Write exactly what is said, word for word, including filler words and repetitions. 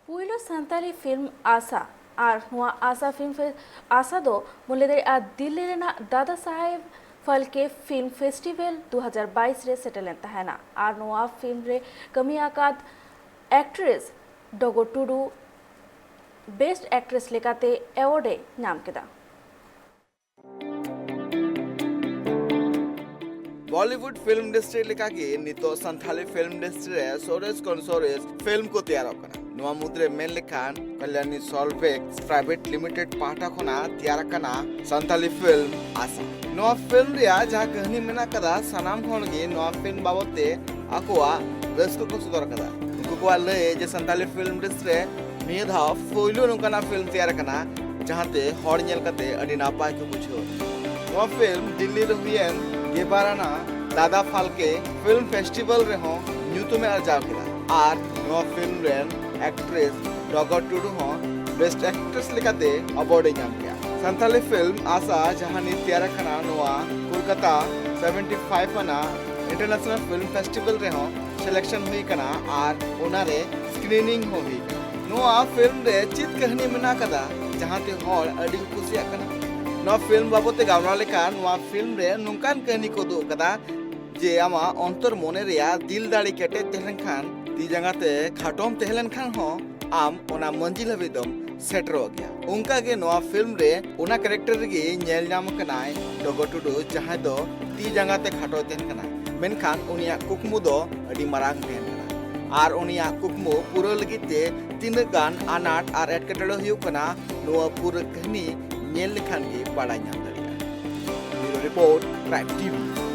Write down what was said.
ᱯᱩᱭᱞᱩ ᱥᱟᱱᱛᱟᱲᱤ ᱯᱷᱤᱞᱢ ᱟᱥᱟ ᱟᱨ ᱱᱚᱣᱟ ᱟᱥᱟ ᱯᱷᱤᱞᱢ ᱯᱷᱮ- ᱟᱥᱟ ᱫᱚ ᱵᱚᱱ ᱞᱟᱹᱭ ᱫᱟᱲᱮᱭᱟᱜᱼᱟ ᱫᱤᱞᱞᱤ ᱨᱮᱱᱟᱜ ᱫᱟᱫᱟ ᱥᱟᱦᱮᱵᱽ ᱯᱷᱟᱞᱠᱮ ᱯᱷᱤᱞᱢ ᱯᱷᱮᱥᱴᱤᱵᱷᱮᱞ ᱫᱩ ᱦᱟᱡᱟᱨ ᱵᱟᱭᱤᱥ ᱨᱮ ᱥᱮᱴᱮᱨ ᱞᱮᱱ ᱛᱟᱦᱮᱱᱟ ᱟᱨ ᱱᱚᱣᱟ ᱯᱷᱤᱞᱢ ᱨᱮ ᱠᱟᱹᱢᱤ ᱟᱠᱟᱫ ᱮᱠᱴᱨᱮᱥ ᱰᱚᱜᱚᱨ ᱴᱩᱰᱩ ᱵᱮᱥᱴ ᱮᱠᱴᱨᱮᱥ ᱞᱮᱠᱟᱛᱮ ᱮᱣᱟᱨᱰ ᱮ ᱧᱟᱢ ᱠᱮᱫᱟ᱾ ᱵᱚᱞᱤᱣᱩᱰ ᱯᱷᱤᱞᱢ ᱤᱱᱰᱟᱥᱴᱨᱤ ᱞᱮᱠᱟᱜᱮ ᱱᱤᱛᱚᱜ ᱥᱟᱱᱛᱷᱟᱞᱤ ᱯᱷᱤᱞᱢ ᱤᱱᱰᱟᱥᱴᱨᱤ ᱨᱮ ᱥᱚᱨᱮᱥ ᱠᱷᱚᱱ ᱥᱚᱨᱮᱥ ᱯᱷᱤᱞᱢ ᱠᱚ ᱛᱮᱭᱟᱨᱚᱜ ᱠᱟᱱᱟ᱾ ᱱᱚᱣᱟ ᱢᱩᱫᱽᱨᱮ ᱢᱮᱱ ᱞᱮᱠᱷᱟᱱ ᱠᱟᱞᱭᱟᱱᱤ ᱥᱚᱞᱵᱷᱮᱠᱥ ᱯᱨᱟᱭᱵᱷᱮᱴ ᱞᱤᱢᱤᱴᱮᱰ ᱯᱟᱦᱴᱟ ᱠᱷᱚᱱᱟᱜ ᱛᱮᱭᱟᱨ ᱟᱠᱟᱱᱟ ᱥᱟᱱᱛᱷᱟᱞᱤ ᱯᱷᱤᱞᱢ ᱟᱥᱟ᱾ ᱱᱚᱣᱟ ᱯᱷᱤᱞᱢ ᱨᱮᱭᱟᱜ ᱡᱟᱦᱟᱸ ᱠᱟᱹᱦᱱᱤ ᱢᱮᱱᱟᱜ ᱠᱟᱫᱟ, ᱥᱟᱱᱟᱢ ᱦᱚᱲ ᱜᱮ ᱱᱚᱣᱟ ᱯᱷᱤᱞᱢ ᱵᱟᱵᱚᱫ ᱛᱮ ᱟᱠᱚᱣᱟᱜ ᱨᱟᱹᱥᱠᱟᱹ ᱠᱚ ᱥᱚᱫᱚᱨ ᱟᱠᱟᱫᱟ᱾ ᱩᱱᱠᱩ ᱠᱚᱣᱟᱜ ᱞᱟᱹᱭ ᱡᱮ ᱥᱟᱱᱛᱟᱞᱤ ᱯᱷᱤᱞᱢ ᱤᱱᱰᱟᱥᱴᱨᱤ ᱨᱮ ᱱᱤᱭᱟᱹ ᱫᱷᱟᱣ ᱯᱳᱭᱞᱳ ᱱᱚᱝᱠᱟᱱᱟᱜ ᱯᱷᱤᱞᱢ ᱛᱮᱭᱟᱨ ᱟᱠᱟᱱᱟ, ᱡᱟᱦᱟᱸᱛᱮ ᱦᱚᱲ ᱧᱮᱞ ᱠᱟᱛᱮ ᱟᱹᱰᱤ ᱱᱟᱯᱟᱭ ᱠᱚ ᱵᱩᱡᱷᱟᱹᱣ᱾ ᱱᱚᱣᱟ ᱯᱷᱤᱞᱢ ᱫᱤᱞᱞᱤ ᱨᱮ ᱦᱩᱭᱮᱱ ᱜᱮᱵᱟᱨ ᱟᱱᱟᱜ ᱫᱟᱫᱟ ᱯᱷᱟᱞᱠᱮ ᱯᱷᱤᱞᱢ ᱯᱷᱮᱥᱴᱤᱵᱷᱟᱞ ᱨᱮᱦᱚᱸ ᱧᱩᱛᱩᱢᱮ ᱟᱨᱡᱟᱣ ᱠᱮᱫᱟ ᱟᱨ ᱱᱚᱣᱟ ᱯᱷᱤᱞᱢ ᱨᱮᱱ ᱮᱠᱴᱨᱮᱥ ᱰᱚᱜᱚᱨ ᱴᱩᱰᱩ ᱦᱚᱸ ᱵᱮᱥᱴ ᱮᱠᱴᱨᱮᱥ ᱞᱮᱠᱟᱛᱮ ᱮᱣᱟᱨᱰ ᱮ ᱧᱟᱢ ᱠᱮᱫᱟ᱾ ᱥᱟᱱᱛᱟᱞᱤ ᱯᱷᱤᱞᱢ ᱟᱥᱟ ᱡᱟᱦᱟᱸ ᱱᱤᱛ ᱛᱮᱭᱟᱨ ᱟᱠᱟᱱᱟ, ᱱᱚᱣᱟ ᱠᱳᱞᱠᱟᱛᱟ ᱥᱮᱵᱷᱮᱱᱴᱤ ᱯᱷᱟᱭᱤᱵᱷ ᱟᱱᱟᱜ ᱤᱱᱴᱟᱨᱱᱮᱥᱱᱟᱞ ᱯᱷᱤᱞᱢ ᱯᱷᱮᱥᱴᱤᱵᱷᱟᱞ ᱨᱮᱦᱚᱸ ᱥᱤᱞᱮᱠᱥᱚᱱ ᱦᱩᱭ ᱟᱠᱟᱱᱟ ᱟᱨ ᱚᱱᱟᱨᱮ ᱥᱠᱨᱤᱱᱤᱝ ᱦᱚᱸ ᱦᱩᱭ ᱟᱠᱟᱱᱟ᱾ ᱱᱚᱣᱟ ᱯᱷᱤᱞᱢ ᱨᱮ ᱪᱮᱫ ᱠᱟᱹᱦᱱᱤ ᱢᱮᱱᱟᱜ ᱟᱠᱟᱫᱟ, ᱡᱟᱦᱟᱸᱛᱮ ᱦᱚᱲ ᱟᱹᱰᱤ ᱠᱚ ᱠᱩᱥᱤᱭᱟᱜ ᱠᱟᱱᱟ? ᱱᱚᱣᱟ ᱯᱷᱤᱞᱢ ᱵᱟᱵᱚᱫ ᱛᱮ ᱜᱟᱞᱢᱟᱨᱟᱣ ᱞᱮᱠᱷᱟᱱ, ᱱᱚᱣᱟ ᱯᱷᱤᱞᱢ ᱨᱮ ᱱᱚᱝᱠᱟᱱ ᱠᱟᱹᱦᱱᱤ ᱠᱚ ᱩᱫᱩᱜ ᱟᱠᱟᱫᱟ ᱡᱮ ᱟᱢᱟᱜ ᱚᱱᱛᱚᱨ ᱢᱚᱱᱮ ᱨᱮᱭᱟᱜ ᱫᱤᱞ ᱫᱟᱲᱮ ᱠᱮᱴᱮᱡ ᱛᱟᱦᱮᱸ ᱞᱮᱱᱠᱷᱟᱱ, ᱛᱤ ᱡᱟᱸᱜᱟ ᱛᱮ ᱠᱷᱟᱴᱚᱢ ᱛᱟᱦᱮᱸ ᱞᱮᱱᱠᱷᱟᱱ ᱦᱚᱸ ᱟᱢ ᱚᱱᱟ ᱢᱟᱹᱡᱤᱞ ᱦᱟᱹᱵᱤᱡ ᱫᱚᱢ ᱥᱮᱴᱮᱨᱚᱜ ᱜᱮᱭᱟ᱾ ᱚᱱᱠᱟ ᱜᱮ ᱱᱚᱣᱟ ᱯᱷᱤᱞᱢ ᱨᱮ ᱚᱱᱟ ᱠᱮᱨᱮᱠᱴᱟᱨ ᱨᱮᱜᱮ ᱧᱮᱞ ᱧᱟᱢ ᱠᱟᱱᱟᱭ ᱰᱚᱜᱚᱨ ᱴᱩᱰᱩ, ᱡᱟᱦᱟᱸᱭ ᱫᱚ ᱛᱤ ᱡᱟᱸᱜᱟ ᱛᱮ ᱠᱷᱟᱴᱚᱭ ᱛᱟᱦᱮᱱ ᱠᱟᱱᱟ, ᱢᱮᱱᱠᱷᱟᱱ ᱩᱱᱤᱭᱟᱜ ᱠᱩᱠᱢᱩ ᱫᱚ ᱟᱹᱰᱤ ᱢᱟᱨᱟᱝ ᱛᱟᱦᱮᱱ ᱠᱟᱱᱟ᱾ ᱟᱨ ᱩᱱᱤᱭᱟᱜ ᱠᱩᱠᱢᱩ ᱯᱩᱨᱟᱹᱣ ᱞᱟᱹᱜᱤᱫ ᱛᱮ ᱛᱤᱱᱟᱹᱜ ᱜᱟᱱ ᱟᱱᱟᱴ ᱟᱨ ᱮᱴᱠᱮᱴᱚᱬᱮ ᱦᱩᱭᱩᱜ ᱠᱟᱱᱟ, ᱱᱚᱣᱟ ᱯᱩᱨᱟᱹ ᱠᱟᱹᱦᱱᱤ ᱧᱮᱞ ᱞᱮᱠᱷᱟᱱ ᱜᱮ ᱵᱟᱲᱟᱭ ᱧᱟᱢ ᱫᱟᱲᱮᱭᱟᱜᱼᱟ᱾ ᱵᱤᱭᱩᱨᱳ ᱨᱤᱯᱳᱨᱴ, ᱯᱨᱟᱭᱤᱢ ᱴᱤᱵᱷᱤ᱾